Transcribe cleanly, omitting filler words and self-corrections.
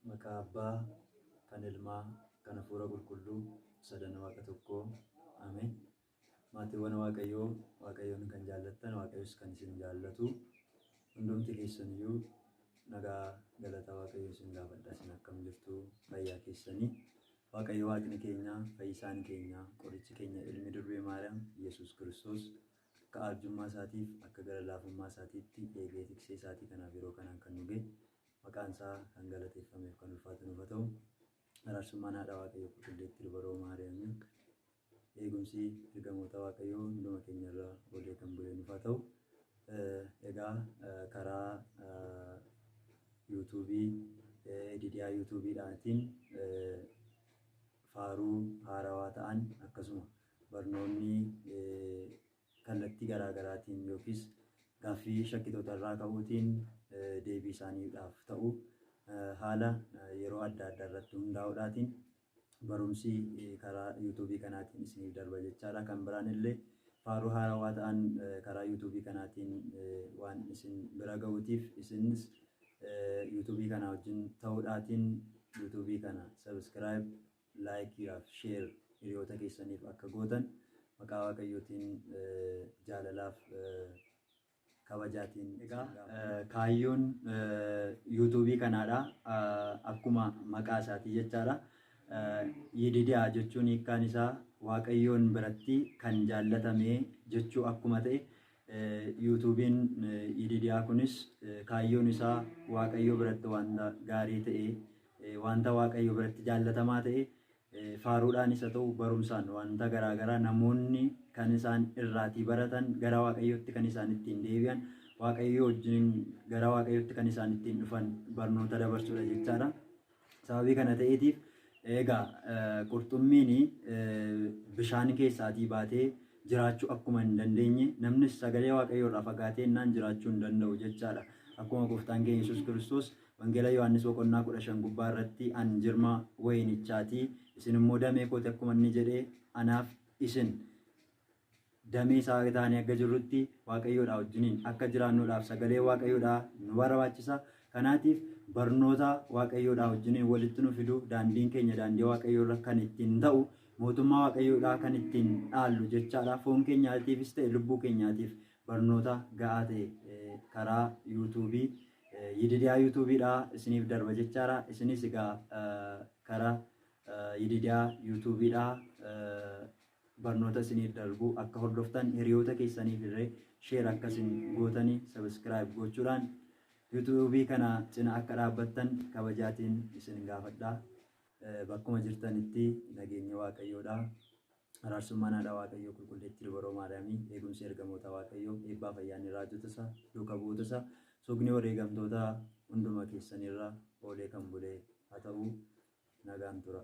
Maqaa Abbaa, kan Ilmaa, kan Hafuura Qulqulluu, sadan Waaqa tokkoo. Ameen. Maatiiwwan Waaqayyoo, Waaqayyoon kan jaallattan, Waaqayyos kan isin jaallatu, hundumti keessaniyyuu nagaa galata Waaqayyoo isin gaafadha. Isin akkam jirtu fayyaa keessanii? Waaqayyo Waaqni keenya, fayyisaan keenya, qorichi keenya ilmi durbee Maariyaam, Yesuus Kiristoos akka arjummaa isaatiif, akka gara laafummaa isaatiitti eegee tiksee isaatii kanaaf yeroo kanaan kan nu ga'e, maqaan isaa kan galateeffameef kan ulfaatu nuuf haa ta'u. Araarsummaan haadha Waaqayyoo qulqulleettii dubaroo Maariyaamii eegumsi ergamoota Waaqayyoo hunduma keenya irra oolee kan bulee nuuf haa ta'u. Egaa karaa yuutuubii Didiyaa yuutuubiidhaatiin faaruu haarawaa ta'an akkasuma barnoonni kallattii garaa garaatiin yookiis gaaffii shakkitoota irraa ka'uutiin deebii isaaniidhaaf ta'u haala yeroo adda addaa irratti hundaa'uudhaatiin barumsi karaa yuutuubii kanaatiin isiniif darba jechaadha. Kan biraan illee faaruu haarawaa ta'an karaa yuutuubii kanaatiin waan isin bira ga'uutiif isinis yuutuubii kana wajjin ta'uudhaatiin yuutuubii kana subscribe, laayikiidhaaf share hiriyoota keessaniif akka gootan maqaa Waaqayyootiin jaalalaaf kabajaatiin. Egaa kaayyoon yuutuubii kanaadha. Akkuma maqaa isaatii jechaadha. Yididiyaa jechuun hiikkaan isaa Waaqayyoon biratti kan jaallatame jechuu akkuma ta'e yuutuubiin Yididiyaa kunis kaayyoon isaa Waaqayyoo biratti wanta gaarii ta'e, wanta Waaqayyoo biratti jaallatamaa ta'e faaruudhaanis haa ta'u barumsaan wanta garaagaraa namoonni kan isaan irraatii baratan gara Waaqayyootti kan isaan ittiin deebi'an Waaqayyoo wajjin gara Waaqayyootti kan isaan ittiin dhufan barnoota dabarsuudha jechaadha. Sababii kana ta'eetiif egaa qurxummiin bishaan keessaatii baatee jiraachuu akkuma hin dandeenye namnis sagalee Waaqayyoo irraa fagaatee innaan jiraachuu hin danda'u jechaadha. Akkuma gooftaan keenya Yesuus Kiristoos Wangeela Yohaannis boqonnaa 15 gubbaa irratti an jirma wayinichaati isin immoo damee kooti akkuma inni jedhe anaaf isin damee isaa taanee akka jirrutti Waaqayyoodhaa wajjiniin akka jiraannuudhaaf sagalee Waaqayyoodhaa nu barbaachisa. Kanaatiif barnoota Waaqayyoodhaa wajjiniin walitti nu fidu daandiin keenya daandii Waaqayyoo irra kan ittiin ta'u mootummaa Waaqayyoodhaa kan ittiin dhaallu jechaadha. Foon keenyaatiifis ta'e lubbuu keenyaatiif barnoota ga'aa ta'e karaa yuutuubii Yididiyaa yuutuubiidhaa isiniif darba jechaadha. Isinis egaa karaa Yididiyaa yuutuubiidhaa barnoota isiniif darbu akka hordoftan hiriyoota keessaniif illee share akka isin gootanii subscribe gochuudhaan yuutuubii kana cina akka dhaabbattan kabajaatiin isin gaafadha. Bakkuma jirtanitti nageenya Waaqayyoodha. Araarsummaan haadha Waaqayyoo qulqulleettii dubaroo Maariyaamii eegumsi ergamoota Waaqayyoo eebbaa fayyaanni raajota isaa duuka bu'oota isaa sugni wareegamtoota hunduma keessanirra oolee kan bulee haa ta'u nagaan tura.